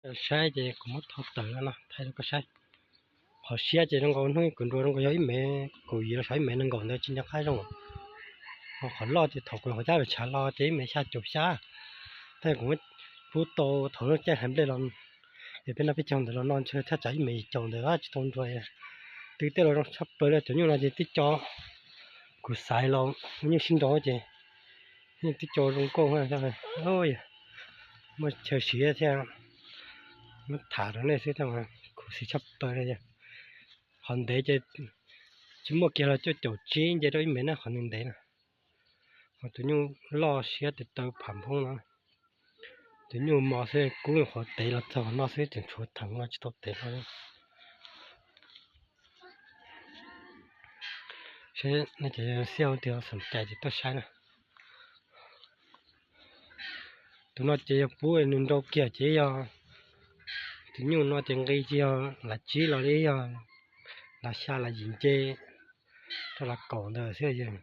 Saib ces kuv muab thau tawm no thaij rau koj saib. Qhov siab ces zoo nkaus hnub kuv nrua zoo nkaus yog ib mev kaum yim los xyov ib mev nees nkaum ntawd tsis nco qab zoo. Ho qhov loj ces thaum kuv qhov cab lawm tshav los ces ib mev xya caum xya. Tab kuv muab pub tau thaum lub caij hlais nplej los, es peb noj peb caug ntawd los no ntshe thaj tsam ib mev yim caum ntawd tsis tau nrua. Twb tej los zoo tshaj plaws li cov nyuj no ces twb co, kuv xaiv los nyuj sib nraus ces yeej twb co zoo nkauj. Muaj chaw siv thiab, muab tham rau nej xwb tab mas khuv xim tshaj plaws li. Qhov ntev ces tsis muaj kiag los cuaj caum tsib nce rau ib mev na qhov nws ntev na. Ho tus nyuj loj siab tes taw pham nphoob no. Tus nyuj mos xwb kub qhov tev los txog qhov no xwb tseem tshuav theem no tsis tau tev no. Saib nej cov xib hwb twg xom cai ces tuaj saib na. Tus no ces yog pub nws nrau kiag ces yog tus nyuj no ces nqi tsis yog lav tsib los li yog lav xya lav yim nce rau lav kaum ntawd xwb.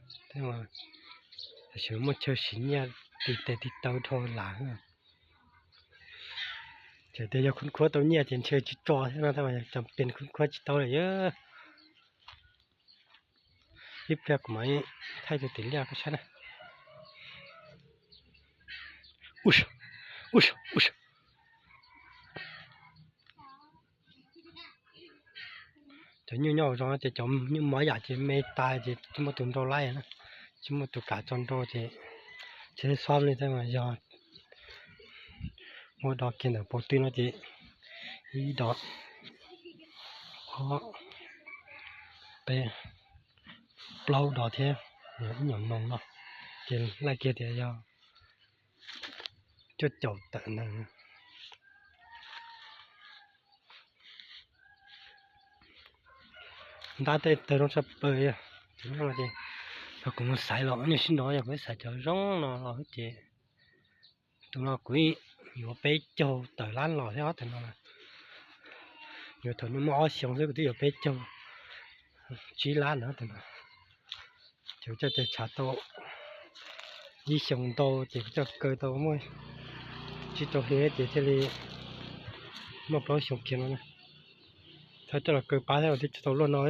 Tab sis muaj chaw siv nyiaj tis tes tis taw dhau lav. Txawm tias yog khub khuab tau nyiaj ces ntshe tsis tso thiab no tab mas yog cov pes khub khuab tsis tau lawm. Ib pliag kuv mam thaij tus tim liaj koj saib na. Cov nyuj nyob hauv zos ces cov nyuj mos yam ces me tas ces tsis muaj tus nrau laib na, tsis muaj tus kam tso nrau ces tsis xob li tab mas yog muaj do kiag ntawm paus twg no ces ib dos, ob, peb, plaub dos thiab, yog ib nyuam noog no ces laij kiag tias yog cuaj caum tawm ntawd. Ntab tej tawg zoo tshaj plaws. Tus no ces yog kuv mus xaiv los nyuj sib nraus, yog kuv xaiv cov zoo no los ces tus no kuv yuav peb caug tawm lab los thiab tus no. Yuav thaum nyuj muaj ob xyoos xwb kuv twb yuav peb caug tsib lab na tus no. Ces kuv coj cai tshav tau ib xyoos ntau ces kuv coj kaw tau muaj tsib rau hli ces thiaj li muaj plaub xyoos kiag no. Txhob coj los kaw pab thiab twb tsis tau luaj no.